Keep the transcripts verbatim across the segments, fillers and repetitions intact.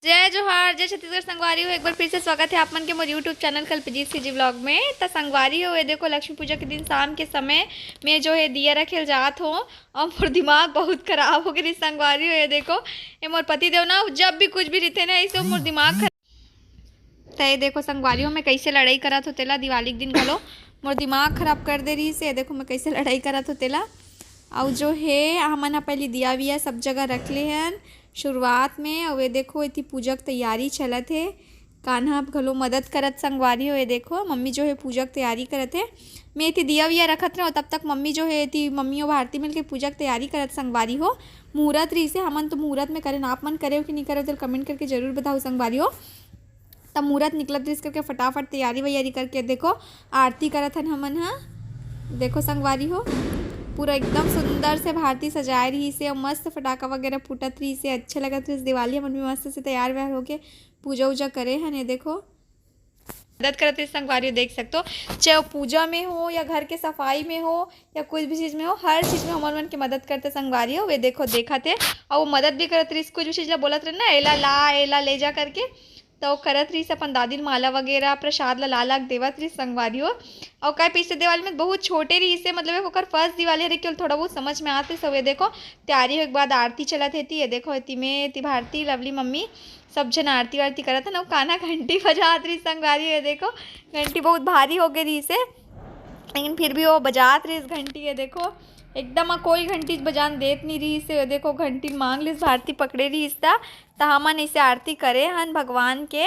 जय जोहार, जय छत्तीसगढ़ संगवारी हो। एक बार फिर से स्वागत है आप मन के मोर YouTube चैनल कल्पजीत CG व्लॉग में। त संगवारी हो, ये देखो, लक्ष्मी पूजा के दिन शाम के समय में जो है दिया रखे ल जात हो, और मोर दिमाग बहुत खराब हो गई संगवारी हो। ये देखो, ये मोर पति देव ना, जब भी कुछ भी रहिथे ना, ऐसे मोर दिमाग खराब। त ये देखो संगवारी हो, मैं कैसे लड़ाई करत हो तेला, दिवाली के दिन घलो मोर दिमाग खराब कर दे रहिस हे। ये देखो, मैं कैसे लड़ाई करत हो तेला। अउ जो हे, हमन ह पहली दिया विया सब जगह रख ले हन शुरुआत में। अउ ये देखो, एती पूजा के तैयारी चलत हे। कान्हा घलो मदद करत संगवारी हो। ये देखो, मम्मी जो हे पूजा के तैयारी करत हे। मैं एती दिया विया रखत रहूं, तब तक मम्मी जो हे, एती मम्मी अउ भारती मिलके पूजा के तैयारी करत संगवारी हो। मुहूर्त रहिसे, हमन तो मुहूर्त में करेन, आप मन करे हो कि नहीं करे हो, तेला comment करके जरूर बताओ संगवारी हो। तब मुहूर्त निकलत रहिस करके फटाफट तैयारी वैयारी करके देखो, आरती करत हन हमन ह। देखो संगवारी हो, पूरा एकदम सुंदर से भारती सजाए रहिसे, मस्त फटाका वगैरह फूटत रहिसे, अच्छे लगत रहिस। दिवाली हमन भी मस्त से तैयार वैयार होके पूजा उजा करे हन। ये देखो, मदद करत रहिस संगवारी हो, देख सकते हो, चाहे वो पूजा में हो या घर के सफाई में हो या कोई भी चीज में हो, हर चीज में हमन मन के मदद करते संगवारी हो। वे देखो, देखत हे, अउ वो मदद भी करत रहिस, कुछ भी चीज ला बोलत रहे ना, "एला ला, एला ले जा," करके, त वो करत रहिस, अपन दादी ल माला वगैरह, प्रसाद ला ला ला के देवत रहिस संगवारी हो। अउ काय, पिछले दिवाली में बहुत छोटे रहिसे, मतलब ओकर फर्स्ट दिवाली हरे, केवल थोड़ा बहुत समझ में आत रहिस। अउ ये देखो, तैयारी होए के बाद आरती चलत हे, एती, ये देखो, एती में, एती भारती, लवली मम्मी, सब झन आरती वारती करत हन। अउ कान्हा घंटी बजात रहिस संगवारी हो। ये देखो, घंटी बहुत भारी हो गए रहिसे, लेकिन फिर भी वो बजात रहिस घंटी। ये देखो, एकदम कोई घंटी बजान देत नहीं रहिसे। ये देखो, घंटी मांग लिस भारती, पकड़े रहिस त, त हमन इसे आरती करे हन भगवान के।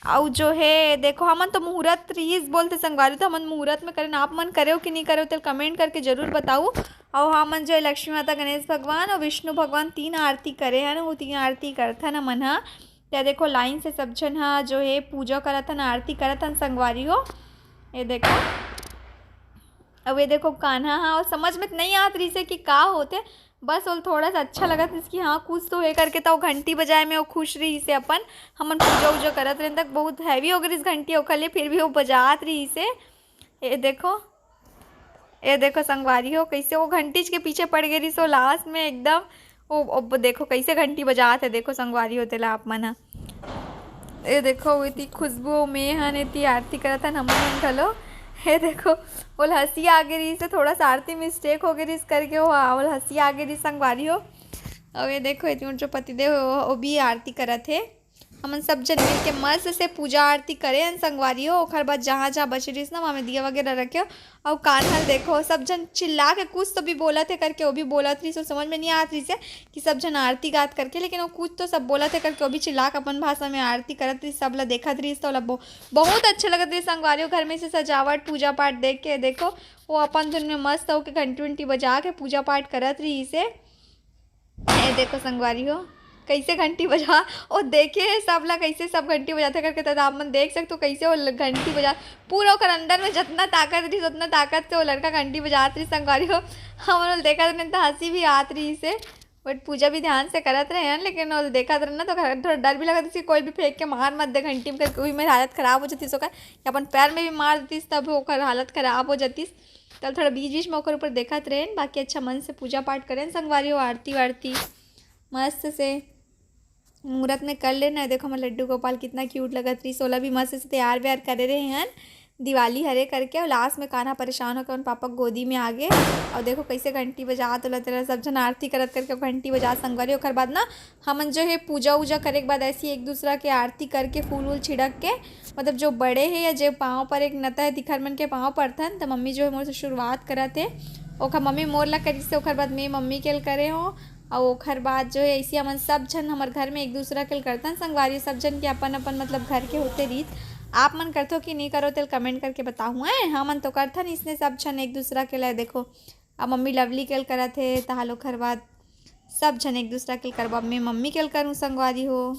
अउ जो हे, देखो, हमन तो मुहूर्त रहिस बोलते संगवारी, तो हमन मुहूर्त में करेन, आप मन करे हो कि नहीं करे हो, तेला comment करके जरूर बताऊ। अउ हमन जो हे लक्ष्मी माता, गणेश भगवान अउ विष्णु भगवान तीन आरती करे हन, वो तीन आरती करथन हमन ह। त देखो, लाइन से सब झन ह जो हे पूजा करत हन, आरती करत हन संगवारी हो। ये देखो, अब ये देखो कान्हा ह, अउ समझ में तो नहीं आत रहिसे कि का होथे, बस वो थोड़ा सा अच्छा लगत रहिस कि हाँ, कुछ तो हे करके, त वो घंटी बजाए में वो खुश रहिसे अपन। हमन पूजा उजा करत रहेन तक बहुत हैवी हो गए रहिस घंटी, ओखर ले फिर भी वो बजात रहिसे। ये देखो, ये देखो संगवारी हो, कैसे वो घंटीच के पीछे पड़ गए रहिस, वो लास्ट में एकदम, वो, वो देखो कैसे घंटी बजात हे, देखो संगवारी हो तेला आप मन ह। ये देखो, वो एती खुशबू, में हन एती आरती करत हन, हमन मन घलो। ये देखो, वो हंसी आ गए रहिस, थोड़ा सा आरती मिस्टेक हो गए रहिस करके, वो, वो हंसी आ गए रहिस संगवारी हो। अउ ये देखो, एती मोर जो पतिदेव हो, वो भी आरती करत हे। हमन सब झन मिलके मस्त से पूजा आरती करे हन संगवारी हो। ओखर बाद जहाँ जहाँ बचे रहिस ना, वहाँ में दिया वगैरह रखे हो। अउ कान्हा ल देखो, सब झन चिल्ला के कुछ तो भी बोलत हे करके, वो भी बोलत रहिस। वो समझ में नहीं आत रहिस हे कि सब झन आरती गात करके, लेकिन वो कुछ तो सब बोलत हे करके, वो भी चिल्ला के अपन भाषा में आरती करत रहिस, सब ला देखत रहिस। तो ओला बहु-, बहुत अच्छा लगत रहिस संगवारी हो। घर में से सजावट, पूजा पाठ देख के, देखो, वो अपन धुन में मस्त होके घंटी उंटी बजा के पूजा पाठ करत रहिस हे। ए देखो संगवारी हो, कैसे घंटी बजा, ओ देखे हे सब ला, कैसे सब घंटी बजाथे करके। त आप मन देख सकते हो, कैसे वो ल-, घंटी बजा, पूरा ओकर अंदर में जितना ताकत रहिस, उतना ताकत से वो लड़का घंटी बजात रहिस संगवारी हो। हमन ओला देखत रहेन त हंसी भी आत रहिस हे, but पूजा भी ध्यान से करत रहे हन, लेकिन वो देखत रहेन ना, तो थोड़ा डर भी लगत रहिस कि कोई भी फेंक के मार मत दे घंटी में करके, उही में हालत खराब हो जातिस ओकर, या अपन पैर में भी मार देतिस, तब ओकर हालत खराब हो जातिस। तब थोड़ा बीच बीच में ओकर ऊपर देखत रहेन, बाकी अच्छा मन से पूजा पाठ करेन संगवारी हो, आरती वारती मस्त से मुहूर्त में कर लेना। देखो, हमर लड्डू गोपाल कितना क्यूट लगत रहिस, ओला भी मस्त से तैयार व्यार करे रहे हन, दिवाली हरे करके। और लास्ट में कान्हा परेशान होकर अपन पापा के गोदी में आ गे। और देखो, कैसे घंटी बजात ओला तेला, सब झन आरती करत करके घंटी बजात संगवारी। ओकर बाद ना, हमन जो है पूजा उजा करे के बाद ऐसी एक दूसरा के आरती करके, फूल वूल छिड़क के, मतलब जो बड़े हे या जो पाँव पर एक नता हे, तिखर मन के पाँव परथन, त मम्मी जो हे मोर से शुरुआत करत हे। ओखर मम्मी मोर ला करिस, ओखर बाद मैं मम्मी के ल करे हो। अउ ओखर बाद जो हे ऐसी हमन सब झन हमर घर में एक दूसरा के ल करथन संगवारी, सब झन के अपन अपन मतलब घर के होते रीत। आप मन करथो कि नहीं करो, तेल comment करके बताहू। हैं, हमन तो करथन इसने सब झन एक दूसरा के ल। देखो, अब मम्मी लवली के ल करत हे, तहाल ओखर बाद सब झन एक दूसरा के ल करबा। मैं मम्मी के ल करूँ संगवारी हो।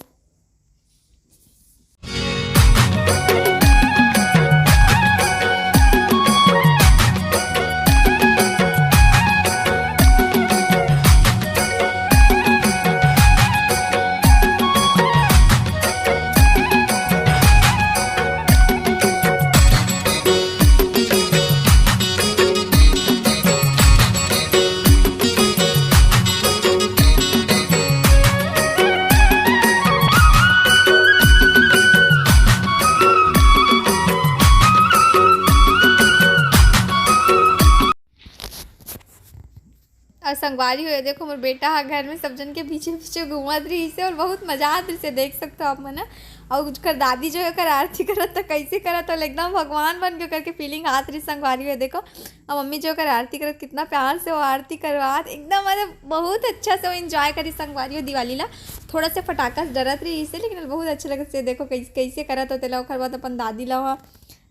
संगवारी हो, ये देखो, मोर बेटा ह घर में सब जन के पीछे पीछे घूमत रहिस हे और बहुत मजा आत रहिस हे, देख सकते हो आप मन ह। और ओकर दादी जो है, ओकर आरती करत त कैसे करत हो, एकदम भगवान बन के ओकर के फीलिंग आत रहिस संगवारी हो। ये देखो, अब मम्मी जो ओकर आरती करत, कितना प्यार से वो आरती करवात, एकदम मतलब बहुत अच्छा से वो एंजॉय करी संगवारी हो दिवाली ला। थोड़ा से फटाका से डरत रहिस हे, लेकिन बहुत अच्छा लगत से। देखो कैसे, कैसे करत हो तेला, ओकर बाद अपन दादी ला वहाँ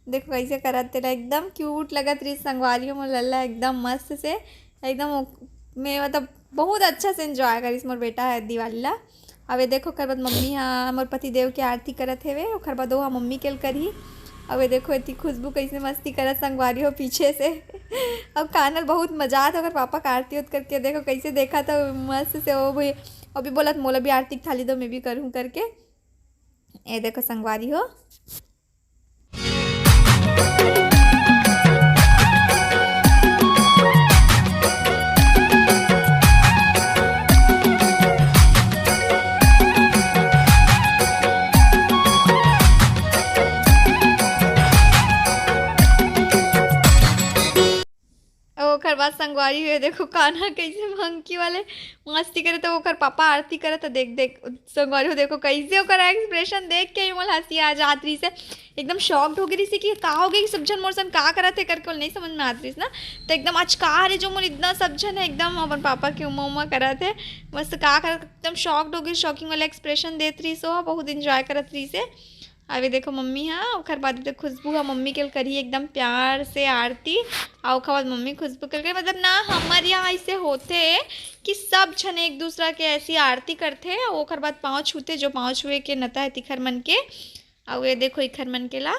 देखो कैसे करत तेला, एकदम क्यूट लगत रहिस संगवारी हो मोर लल्ला, एकदम मस्त से, एकदम ओ-, मैं मतलब बहुत अच्छा से एंजॉय करिस मोर बेटा है दिवाली ला। अब ये देखो, ओकर बाद मम्मी हा मोर पति देव के आरती करत हेवे, ओकर बाद ओहा मम्मी के ल करही। अब ये देखो, एती खुशबू कैसे मस्ती करत संगवारी हो पीछे से। अब कानल बहुत मजा आत ओकर पापा के आरती उत करके, देखो कैसे देखत हे मस्त से, वो भी, वो भी बोलत, "मोला भी आरती के थाली दो, मैं भी करूँ," करके। ये देखो संगवारी हो, अउ ओकर बाद संगवारी हो, देखो कान्हा कैसे मंकी वाले मस्ती करे, तो ओकर पापा आरती करे, तो देख, देख, संगवारी हो, देखो कैसे ओकर एक्सप्रेशन देख के ही मोला हंसी आ जात रहिस हे। एकदम शॉक्ड हो गई रहिस हे कि का हो गई, सब झन मोर सन का करत हे करके ओला नहीं समझ में आत रहिस ना। तो एकदम अचका रे जो मोर इतना सब झन है, एकदम अपन पापा के उमा उमा करत हे, मस्त का करत, एकदम शॉक्ड हो गई, शॉकिंग वाला एक्सप्रेशन देत रहिस हे, बहुत एंजॉय करत रहिस हे। अभी देखो मम्मी हा, ओकर बाद तो खुशबू हा मम्मी के करही एकदम प्यार से आरती। अउ ओकर बाद मम्मी खुशबू के, मतलब ना, हमर यहाँ ऐसे होथे कि सब झन एक दूसरा के ऐसी आरती करथे, अउ ओकर बाद पाँव छूथे, जो पाँव छुए के नता है तिखर मन के। अउ ये देखो इखर मन के ला।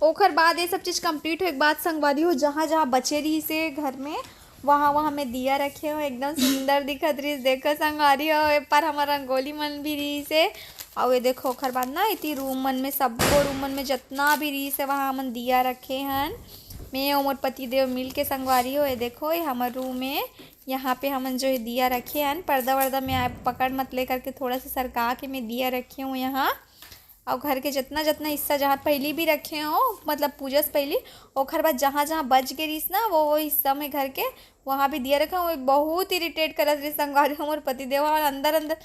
ओखर बाद ये सब चीज कंप्लीट होए के बाद संगवारी हो, जहाँ जहाँ बचे रहिस हे घर में, वहाँ वहाँ मैं दिया रखे हो, एकदम सुंदर दिखत रहिस। देखो संगवारी हो, ए पार हमर रंगोली मन भी रहिस हे। अउ ये देखो, ओखर बाद ना, इति रूम मन में, सबको रूम मन में जतना भी रहिस हे, वहाँ हमन दिया रखे हन। मैं अउ मोर पति देव मिल के संगवारी हो, ये देखो, ये हमर रूम हे। यहाँ पे हमन जो है दिया रखे हन, पर्दा वर्दा में आप पकड़ मत ले करके थोड़ा सा सरका के मैं दिया रखे हूँ यहाँ। अउ घर के जतना जतना हिस्सा जहाँ पहली भी रखे हो, मतलब पूजा से पहली, ओखर बाद जहाँ जहाँ बच गए रहिस ना, वो वो हिस्सा में घर के, वहाँ भी दिया रखे हो। वो बहुत इरिटेट करत रहिस संगवारी हो मोर पति देव, और अंदर अंदर,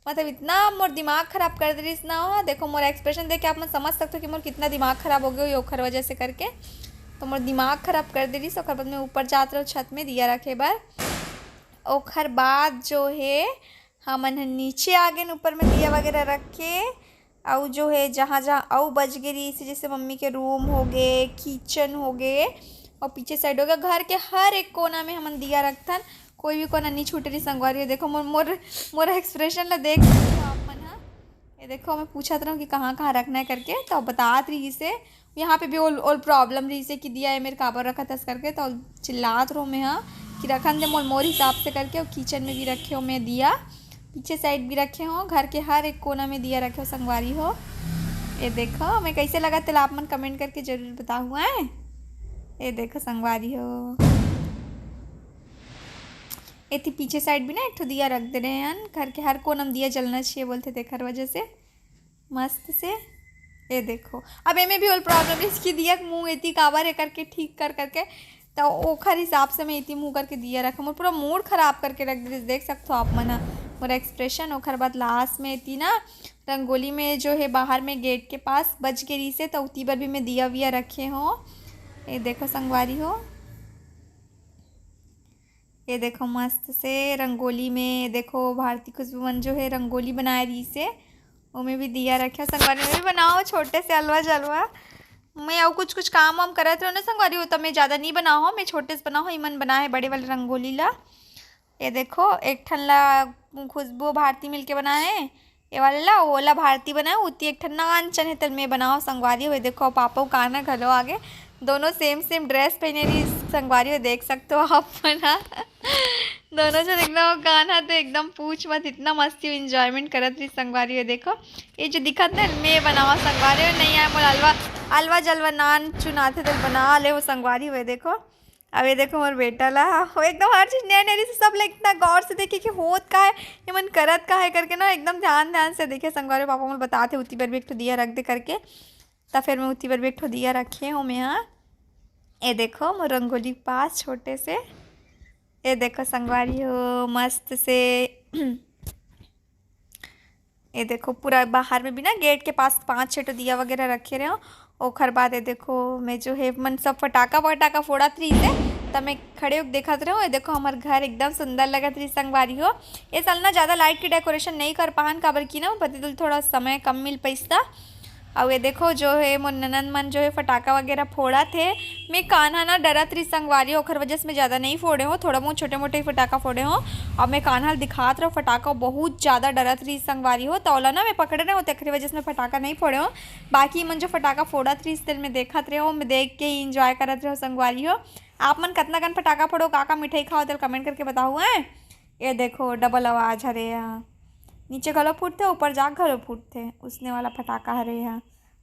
मतलब इतना मोर दिमाग खराब कर दे रहिस ना। वो देखो, मोर एक्सप्रेशन देख के आप मन समझ सकते हो कि मोर कितना दिमाग खराब हो गया ओखर वजह से करके। तो मोर दिमाग खराब कर दे रहिस। ओखर बाद मैं ऊपर जात रहूँ छत में दिया रखे बर। ओखर बाद जो है, हमन ह नीचे आ गेन ऊपर में दिया वगैरह रख के। अउ जो है, जहाँ जहाँ अउ बच गे रहिस हे, जैसे मम्मी के रूम हो गे, किचन हो गे, अउ पीछे साइड हो गया, घर के हर एक कोना में हमन दिया रखथन। कोई भी कोना नहीं छूटे रहिस संगवारी हो। देखो मोर मोर मोर एक्सप्रेशन ला देख सकते हो आप मन ह। ये देखो, मैं पूछत रहूँ कि कहाँ कहाँ रखना है करके, तो बतात रहिस हे। यहाँ पे भी ओल ओल प्रॉब्लम रहिस हे कि दिया ये मेर काबर रखत हस करके, तो चिल्लात रहूँ मैं ह कि रखन दे मोर मोर हिसाब से करके। और किचन में भी रखे हो मैं दिया, पीछे साइड भी रखे हो, घर के हर एक कोना में दिया रखे हो संगवारी हो। ये देखो, मैं कैसे लगा तेला आप मन कमेंट करके जरूर बताहू आए। ये देखो संगवारी हो, एती पीछे साइड भी ना एक ठो दिया रख दे रहे हैं, घर के हर कोना में दिया जलना चाहिए बोलते, तेखर वजह से। मस्त से। ये देखो, अब एमे भी ओला problem रहिस कि दिया के मुंह एती काबर हे करके, ठीक कर करके, त ओखर हिसाब से मैं एती मुंह करके दिया रखे। मोर पूरा mood खराब करके रख दे रहिस, देख सकथो आप मन ह मोर expression। ओखर बाद last में एती ना रंगोली में जो हे बाहर में gate के पास बच गे रहिस हे, त उती बर भी मैं दिया विया रखे हों। ये देखो संगवारी हो, ये देखो मस्त से रंगोली में देखो भारती खुशबू मन जो हे रंगोली बनाए रहिस हे, ओमे भी दिया रखे। संगवारी हो, मैं भी बनाओ छोटे से अलवा जलवा। मैं अउ कुछ कुछ काम वाम करत रहो ना संगवारी हो, त मैं ज़्यादा नहीं बनाओ, मैं छोटे से बनाओ। इमन बनाए हे बड़े वाले रंगोली ला। ये देखो, एक ठन ला खुशबू भारती मिलके बनाए हे, ये वाले ला, ओला भारती बनाए, उती एक ठन नान चन हे, तेल मैं बनाओ संगवारी हो। ये देखो, पापा अउ कान्हा घलो आगे, दोनों same same dress पहने रहिस संगवारी हो, देख सकथो आप मन ह। दोनों झन एकदम, कान्हा तो एकदम पूछ मत, इतना मस्ती enjoyment करत रहिस संगवारी हो। देखो, ये जो दिखत ना, मैं बनाओ संगवारी हो, नहीं आए मोला अलवा, अलवा जलवा नान चुन आथे, तेल बना ले हो संगवारी हो। देखो, अब ये देखो मोर बेटा ला, वो एकदम हर चीज नया नया रहिस, सब ला इतना गौर से देखे कि होत का हे, ये मन करत का हे करके ना, एकदम ध्यान ध्यान से देखे संगवारी हो। पापा मोला बताथे, उती बर भी एक ठो दिया रख दे करके, त फिर मैं उती बर भी एक ठो दिया रखे हों मैं हा। ये देखो मोर रंगोली के पास छोटे से, ये देखो संगवारी हो मस्त से। ये देखो पूरा बाहर में भी ना gate के पास पाँच छः ठो दिया वगैरह रखे रहे हों। ओखर बाद ये देखो मैं जो हे मन सब फटाका वटाका फोड़त रहिस हे, त मैं खड़े होके देखत रहे हों। ये देखो हमर घर एकदम सुंदर लगत रहिस संगवारी हो। ये साल ना ज़्यादा light के decoration नहीं कर पाहन, काबर कि ना पति दल थोड़ा समय कम मिल पाइस त। अउ ये देखो जो हे मोर ननद मन जो हे फटाका वगैरह फोड़त हे। मैं कान्हा ना डरत रहिस संगवारी हो, ओखर वजह से मैं ज़्यादा नहीं फोड़े हों, थोड़ा बहुत छोटे मोटे ही फटाका फोड़े हों। अब मैं कान्हा ल दिखात रहो फटाका, बहुत ज़्यादा डरत रहिस संगवारी हो, त ओला ना मैं पकड़े रहे हों, तेखरे वजह से मैं फटाका नहीं फोड़े हों। बाकी मन जो फटाका फोड़त रहिस तेल मैं देखत रहे हों, मैं देख के ही enjoy करत रहे हों संगवारी हो। आप मन कतना कन फटाका फोड़ो, का का मिठाई खाओ, तेल comment करके बताओ हैं। ये देखो double आवाज हरे हा, नीचे घलो फूटथे, ऊपर जाके घलो फूटथे, उसने वाला फटाका हरे हा।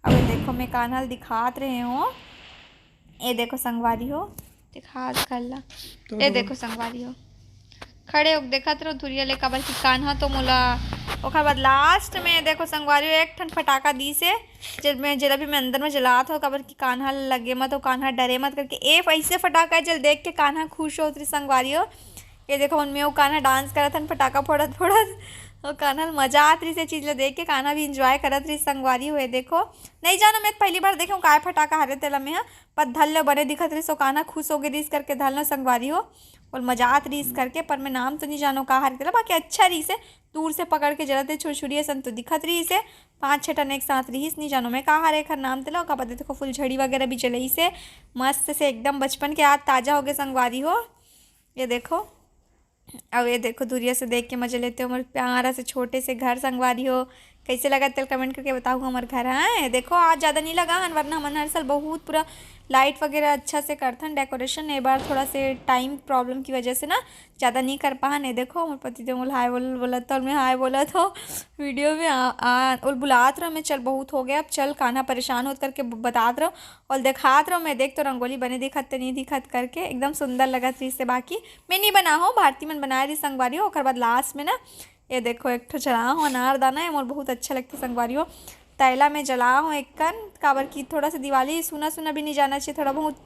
अब ये देखो मैं कान्हा ल दिखात रहे हों, ये देखो संगवारी हो, दिखा कर ला। तो ये देखो। देखो संगवारी हो, खड़े होके देखत रहो धुरिया ले, काबर कि कान्हा तो मोला। ओकर बाद last में देखो संगवारी हो, एक ठन फटाका दीस हे, जेल में, जेला भी मैं अंदर में जलात हों, काबर कि कान्हा लगे मत, तो कान्हा डरे मत करके। ए ऐसे फटाका हे, जेल देख के कान्हा खुश होत रहिस संगवारी हो। ये देखो, उनमें वो कान्हा dance करत हन, फटाका फोड़त फोड़त। वो कान्हा ल मजा आत रहिस, ये चीज ला देख के कान्हा भी enjoy करत रहिस संगवारी हो। ये देखो, नहीं जानो, मैं तो पहली बार देखे हों काय फटाका हरे तेला मैं हा, पर धर ले बने दिखत रहिस, वो कान्हा खुश हो गे रहिस करके धर ले संगवारी हो। और मजा आत रहिस करके, पर मैं नाम तो नहीं जानो का हरे तेला, बाकी अच्छा रहिस हे, दूर से पकड़ के जलत हे, छुरछुरी असन तो दिखत रहिस हे। पाँच छः ठन एक साथ रहिस, नहीं जानो मैं का हरे एखर नाम तेला। ओकर बाद देखो फुलझड़ी वगैरह भी जलइस हे, मस्त से एकदम बचपन के याद ताजा हो गे संगवारी हो। ये देखो, अब ये देखो, दूरिया से देख के मजे लेते हो मोर प्यारा से छोटे से घर संगवारी हो। कैसे लगा तेल comment करके बताओ हमर घर। हाँ, ये देखो, आज ज़्यादा नहीं लगा हन, वरना हमन हर साल बहुत पूरा light वगैरह अच्छा से करथन decoration। ये बार थोड़ा से time problem की वजह से ना ज़्यादा नहीं कर पाहन। ये देखो, मोर पति देव मोला हाय बोल, बोलत तो मैं हाय बोलत हो video में आ, आ, ओल बुलात रहो मैं, चल बहुत हो गया, अब चल, कान्हा परेशान होत करके ब-, बतात रहो। और दिखात रहो मैं, देख तो रंगोली बने दिखत ते नहीं दिखत करके, एकदम सुंदर लगत रहिस हे। बाकी मैं नहीं बना हो, भारती मन बनाए रहिस संगवारी हो। ओकर बाद last में ना, ये देखो, एक ठो जला हो अनारदाना, ये मोर बहुत अच्छा लगथे संगवारी हो। तैला में जला हो एक कन, काबर कि थोड़ा सा दिवाली सूना सूना भी नहीं जाना चाहिए, थोड़ा बहुत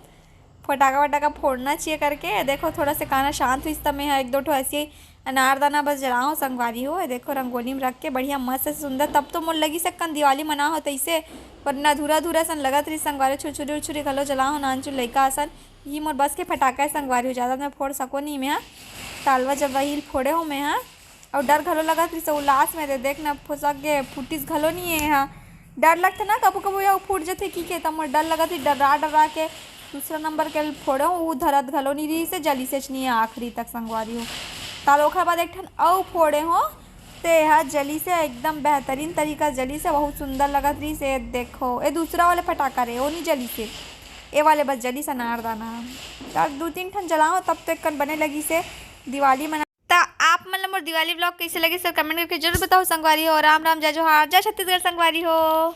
फटाका वटाका फोड़ना चाहिए करके। ये देखो, थोड़ा से कान्हा शांत होइस त मैं हा एक दो ठो ऐसे अनारदाना बस जलाओ संगवारी हो। ये देखो, रंगोली में रख के बढ़िया मस्त से सुंदर, तब तो मोर लगिस एक्कन दिवाली मना हो तैसे, पर ना धुरा धुरा सन लगत रहिस संगवारी हो। छुरछुरी उरछुरी घलो जलाओ, नानचुन लइका असन। ये मोर बस के फटाका हे संगवारी हो, ज़्यादा मैं फोड़ सको नहीं मैं हा। त अलवा जलवा ही ल फोड़े हो मैं हा। और डर घलो लगत रहिस, वो last में दे देख ना, फुसक गे, फूटिस घलो नहीं हे हा। डर लगथे ना कभू कभू, या फूट जथे की के, त मोर डर लगत रहिस, डरा डरा के दूसरा नंबर के फोड़े हो, वो धरत घलो नहीं रहिस हे, जलिसेच नहीं हे आखिरी तक संगवारी हो। ताल ओखर बाद एक ठन अउ फोड़े हो, ते हा जलिस हे, एकदम बेहतरीन तरीका जलिस हे, बहुत सुंदर लगत रहिस हे। देखो, ये दूसरा वाले फटाका रे, वो नहीं जलिस हे, ये वाले बस जलिस अनारदाना। तब दू तीन ठन जलाओ, तब तो एक कन बने लगिस हे दिवाली मना। त आप मन ला मोर दिवाली vlog कैसे लगिस, comment करके जरूर बताओ संगवारी हो। राम राम, जय जोहार, जय छत्तीसगढ़ संगवारी हो।